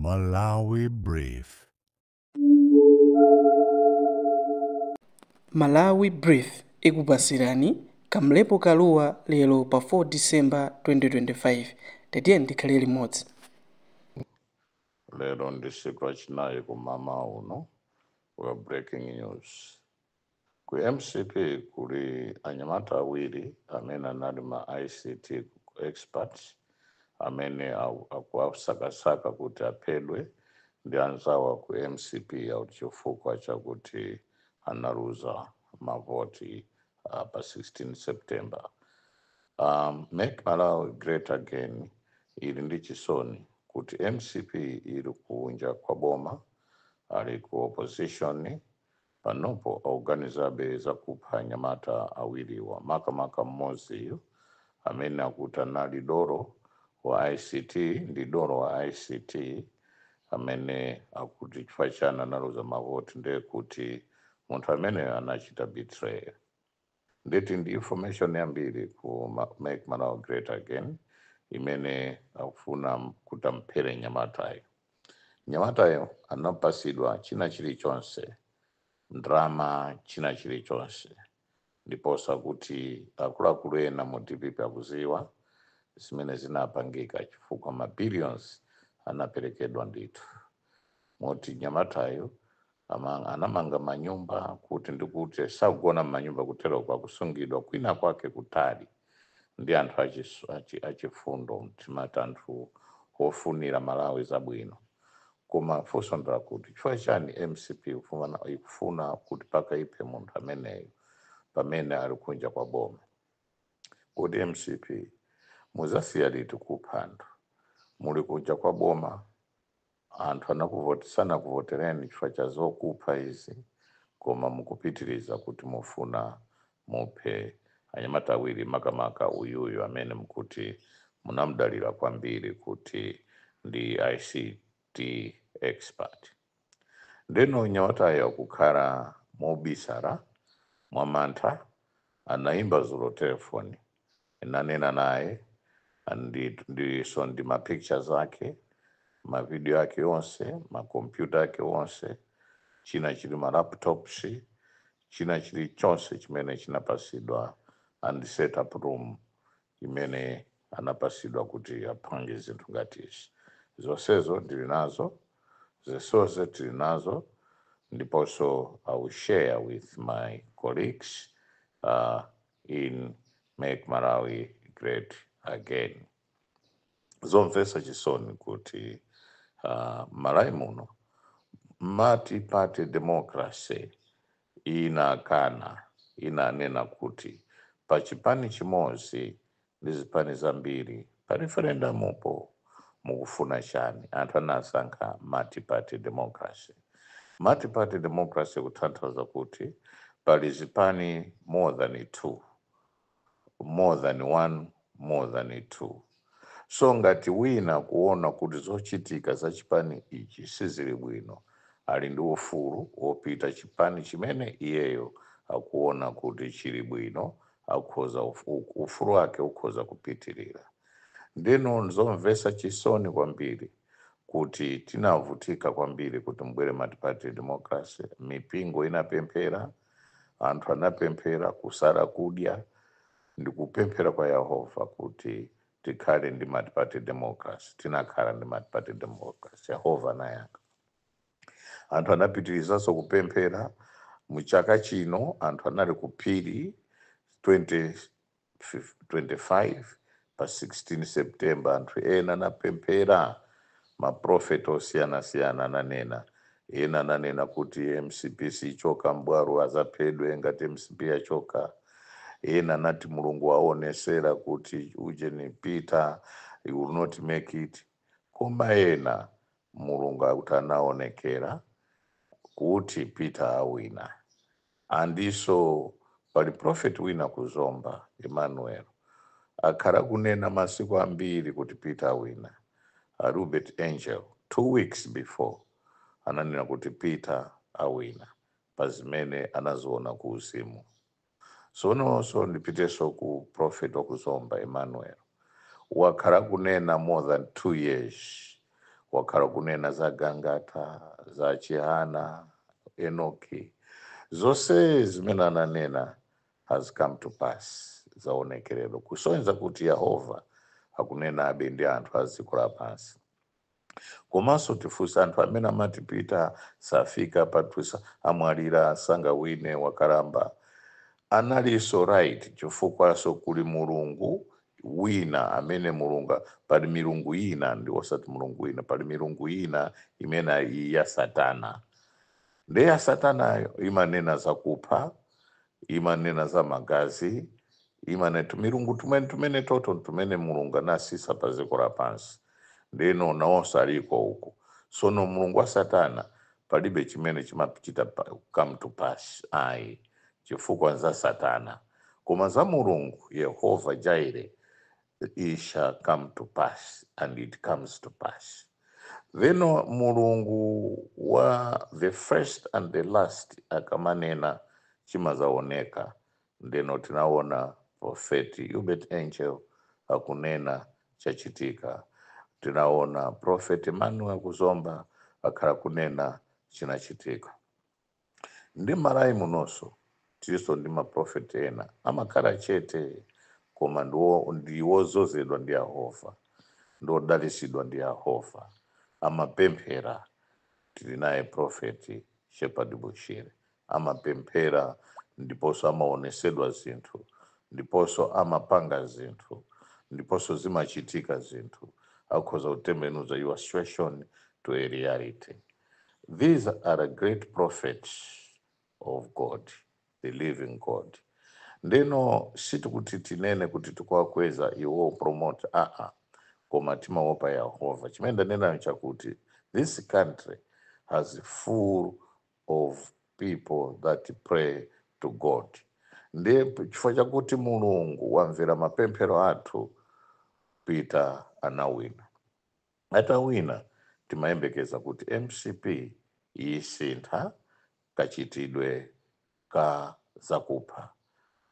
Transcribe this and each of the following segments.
Malawi Brief. Malawi Brief ikupasirani Kamlepo Kalua lero pa 4 December 2025. Tatiye tikhale limodzi. Lero ndi tsiku lachinayi kumama uno wa breaking news. Ku MCP kuli anyamata awiri amene anali ma ICT experts amene akuwasakasaka kuti aphedwe ndi anzawo ku MCP auti chifukwa chakuti analuza mavoti pa 16 September. Make Malawi Great Again ili ndi chisoni kuti MCP ili kunja kwa boma, ali ku opposition panopo, akuganizabe zakupha anyamata awiriwa, makamaka mmodziyu amene akuti anali dolo wa ICT, ndi dolo wa ICT amene akuti chifukwa chani analuza mavoti, ndiye kuti munthu ameneyo anachita betray. Nditi ndi information yambiri ku Make Malawi Great Again imene akufuna kuti amphere nyamatayo. Nyamatayo anapasidwa china chilichonse, ndrama, china chilichonse, ndiponso akuti akuluakulu ena mu DPP akuziwa zimene zinapangika chifukwa ma billions anaperekedwa ndithu, moti nyamatayo anamanga manyumba kuti ndikuti sakugona m'manyumba, kutero kwakusungidwa kwina kwake kutali ndi anthu achifundo, timati anthu ofunira Malawi zabwino. Koma funso ndakuti chifukwa chani MCP ikufuna kuti paka iphe munthu ameneyo pamene ali kunja kwa boma? Kuti MCP muzasiya liti kupha anthu? Muli kunja kwa boma, anthu sanakuvotereni chifukwa cha zokupha izi, koma mukupitiriza kuti mufuna muphe anyamata awiri, makamaka uyuyu amene mukuti munamudalira kwambiri kuti ndi ICT expert. Ndeno nyamatayo akukhala mobisala mwamantha. Anaimba zulo telefoni, inanena naye, ndiso ndi ma pictures ake, ma video ake onse, makompyuta ake onse, china chili ma laptops, china chili chonse chimene chinapasidwa and set up room imene anapasidwa kuti apange zinthu ngati izi. Zonsezo ndili nazo, zonsezo tili nazo, ndiponso I will share with my colleagues in Make Malawi Great Again. Zomvetsa chisoni kuti Malawi muno multi-party democracy inakana, inanena kuti pa chipani chimodzi ndi zipani zambiri pa referendum po mukufuna chani? Anthu anasankha multi-party democracy. Multi-party democracy kutanthauza kuti pali zipani more than two, more than one, more than two. So ngati wina kuona kuti zochitika za chipani ichi sizili bwino, ali ndi ufulu wopita chipani chimene iyeyo akuona kuti chili bwino, akhoza ufulu wake ukhoza kupitirira. Ndino nzomvetsa chisoni kwambiri kuti tinavutika kwambiri kuti mbwere multi-party democracy. Mipingo inapemphera, anthu anapemphera, kusala kudya ndi kupemphera kwa Yehova kuti tikhale ndi multi-party democracy. Tinakhala ndi multi-party democracy, Yehova anayankha. Anthu anapitirizanso kupemphera. Muchaka chino anthu anali ku phiri 2025 pa 16 September. Anthu ena anapemphera, maprofeti osiyanasiyana ananena, ena ananena kuti MCP sichoka mbwalo, azaphedwe ngati MCP yachoka. Ena anati Mulungu aonesera kuti ujeni Peter, you will not make it. Koma ena Mulungu akuti anaonekera kuti Peter awina. Andiso pali prophet wina kuzomba, Emmanuel, akhala kunena masiku ambiri kuti Peter awina. Robert Angel 2 weeks before ananena kuti Peter awina pa zimene anaziona ku uzimu. Sononso ndipitenso ku prophet wakuzomba Emmanuel, wakhala kunena more than 2 years. Wakhala kunena za Gangata, za Chihana, Enoki, zonse zimene ananena has come to pass, zaonekerero, kusonyeza kuti Yehova akunenabe ndi anthu a dziko lapansi. Komanso tifunsa anthu amene amati Peter safika patusa, amwalira, sangawine, wakalamba, analinso right, chifukwaso kuli Mulungu wina amene Mulungu, pali milungu ina, ndi osati Mulungu wina, pali milungu ina imene iyi ya Satana. Ndiye ya Satanayo imanena zakupha, imanena za magazi, imane tumilungu tumene tumene toto tumene Mulungu anasisa pa dziko lapansi. Ndeno nawonso aliko uku. Sono mulungu wa Satana palibe chimene chimachita come to pass, ayi, chifukwa za Satana. Koma za Mulungu Yehova Jireh, it shall come to pass, and it comes to pass. Then Mulungu wa the first and the last akamanena, chimazaoneka. Ndeno tinaona Prophet Uebert Angel akunena, chachitika. Tinaona Prophet Emmanuel Kuzomba akhala kunena, chinachitika. Ndi Malawi munonso tilinso ndi maprofeti ena amakhala chete, koma ndiwozozedwa ndi Yehova, ndiwodalitsidwa ndi Yehova, amapemphera. Tili naye Prophet Shepherd Bushiri, amapemphera ndiponso amaonesedwa zinthu, ndiponso amapanga zinthu, ndiponso zimachitika zinthu, akhoza kutembenuza your situation to a reality. These are great prophets of God, the living God. Ndeno sitikuti tinene kuti tikuwakweza iwo, promote, aa, koma timaopa Yehova. Chimene ndanena chakuti this country has full of people that pray to God. Ndiye chifukwa chakuti Mulungu wamvera mapemphero athu, Peter anawina. Atawina, timayembekeza kuti MCP isintha kachitidwe ka zakupha,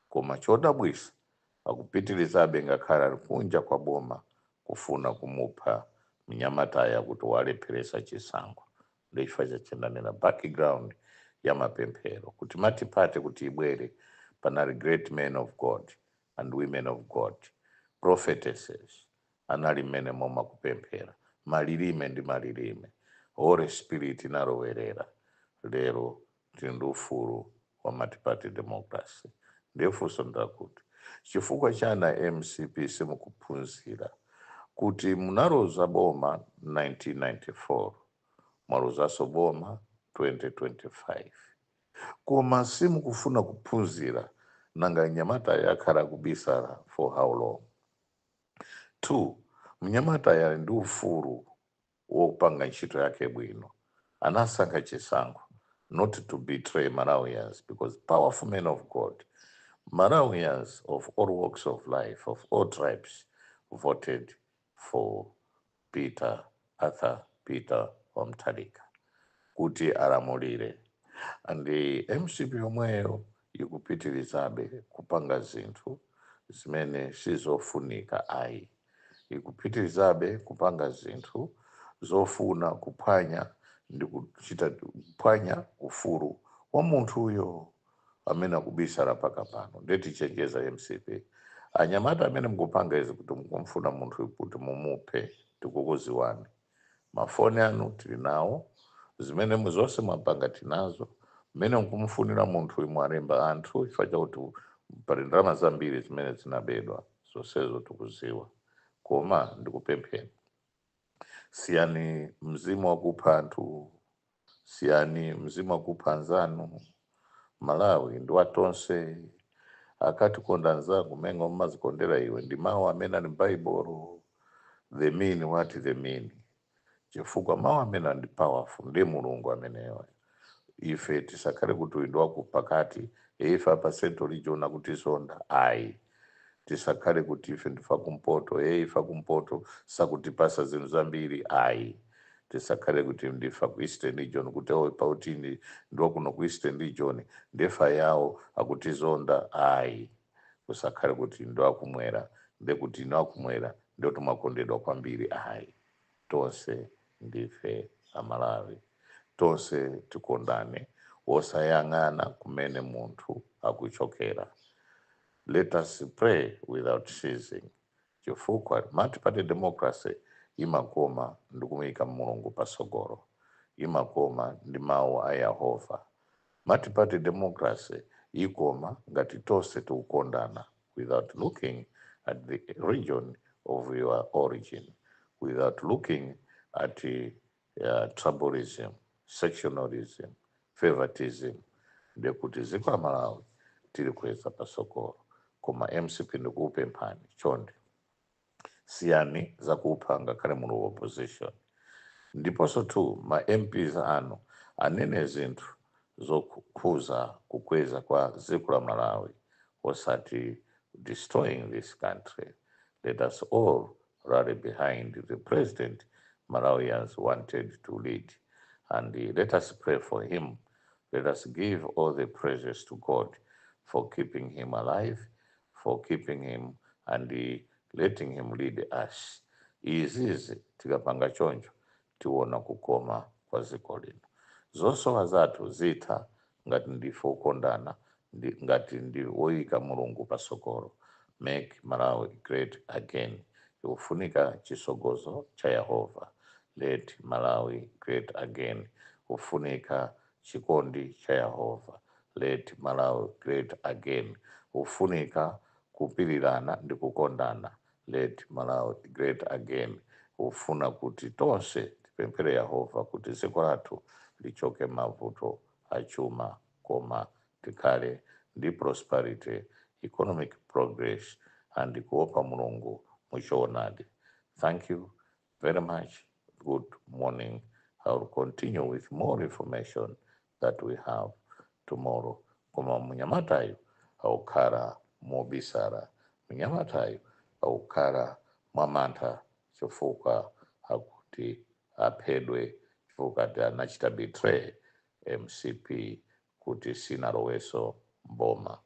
koma chodabwisa akupitirizabe ngakhale ali kunja kwa boma kufuna kumupha mnyamataya kuti walepheresa chisankho. Ndichifukwa chachendanena background ya mapemphero kuti multiparty kuti ibwere, panali great men of God and women of God, prophetesses anali mmene moma kupemphera malilime ndi malilime, Holy Spirit inalowerera. Lero tili ndi ufulu wa multiparty democracy. Ndiye funso ndakuti, chifukwa chana MCP simukuphunzira kuti munaloza boma 1994, mwalozanso boma 2025, koma simukufuna kuphunzira? Nanga mnyamata yakhala kubisala for how long? Two, mnyamata yali ndi ufulu wopanga ntchito yake bwino. Anasankha chisankho not to betray Malawians, because powerful men of God, Malawians of all walks of life, of all tribes, voted for Peter, Arthur Peter Mutharika kuti alamulire. And MCP yomweyo ikupitirizabe kupanga zinthu zimene sizofunika ayi, ikupitirizabe kupanga zinthu zofuna kuphwanya ndi kuchita kuphwanya ufulu wa munthuyo amene akubisala paka pano. Nditichenjeza MCP, anyamata amene mukupanga izi kuti mukumfuna munthu kuti mumuphe, tikukuziwani. Mafoni anu tili nawo, zimene zonse mwapanga tinazo. Mmene mukumufunira munthu, mwalemba anthu chifukwa chakuti pali ndalama zambiri zimene zinabedwa, zonsezo tikuziwa. Koma ndikupempheni, siyani mzimu wakupha anthu, siyani mzimu wakupha anzanu. Malawi ndi watonse. Akati konda anzako menga umazikondera iwe, ndi mawu amene ali m'Baibulo. The mean what the mean, chifukwa mawu amene ndi powerful, ndi Mulungu ameneyo. Ife tisakhale kuti uyu ndi wakupakati, ife apa Central Region akutizonda, ayi. Tisakhale kuti ife ndifa kumpoto, ife kumpoto sakutipasa zinthu zambiri, ayi. Tisakhale kuti ndifa ku Eastern Region, kuti owe pauti ndiwakuno ku Eastern Region, ndefa yawo akutizonda, ayi. Kusakhale kuti ndiwakumwera, ndekuti ndiwakumwera ndikuti mwakondedwa kwambiri, ayi. Tonse Ndife Amalawi, tonse tikondane, wosayang'ana kumene munthu akuchokera. Let us pray without ceasing, chifukwa multi-party democracy imakoma ndi kumuyika Mulungu pasogolo, imakoma ndi mawu a Yehova. Multi-party democracy ikoma ngati tonse tikukondana without looking at the region of your origin, without looking at tribalism, sectionalism, favoritism, ndekuti dziko la Malawi tili kweza pasogolo. Koma MCP, ndikupemphani chonde, siyani zakupha ngakhale muli opposition. Ndiponso tu ma MPs anu anene zinthu zokhuza kukweza kwa dziko la Malawi, osati destroying this country. Let us all rally behind the president Malawians wanted to lead, and let us pray for him. Let us give all the praises to God for keeping him alive, for keeping him and letting him lead us. Izizi tikapanga choncho, tiona kukoma kwa dziko lino. Zosowa zathu zitha ngati ndife okondana, ngati ndi woyika Mulungu pasogolo. Make Malawi great again ikufunika chisogozo cha Yehova. Let Malawi great again kufunika chikondi cha Yehova. Let Malawi great again kufunika kupirirana ndi kukondana. Let Malawi great again kufuna kuti tonse tipemphere Yehova kuti dziko lathu lichoke mavuto achuma, koma tikhale ndi prosperity, economic progress and kuopa Mulungu muchoonadi. Thank you very much. Good morning. I will continue with more information that we have tomorrow. Koma munyamatayo akukhala mobisala, munyamatayo akukhala mwamantha chifukwa akuti aphedwe, chifukwa ati anachita betray MCP kuti sinaloweso mboma.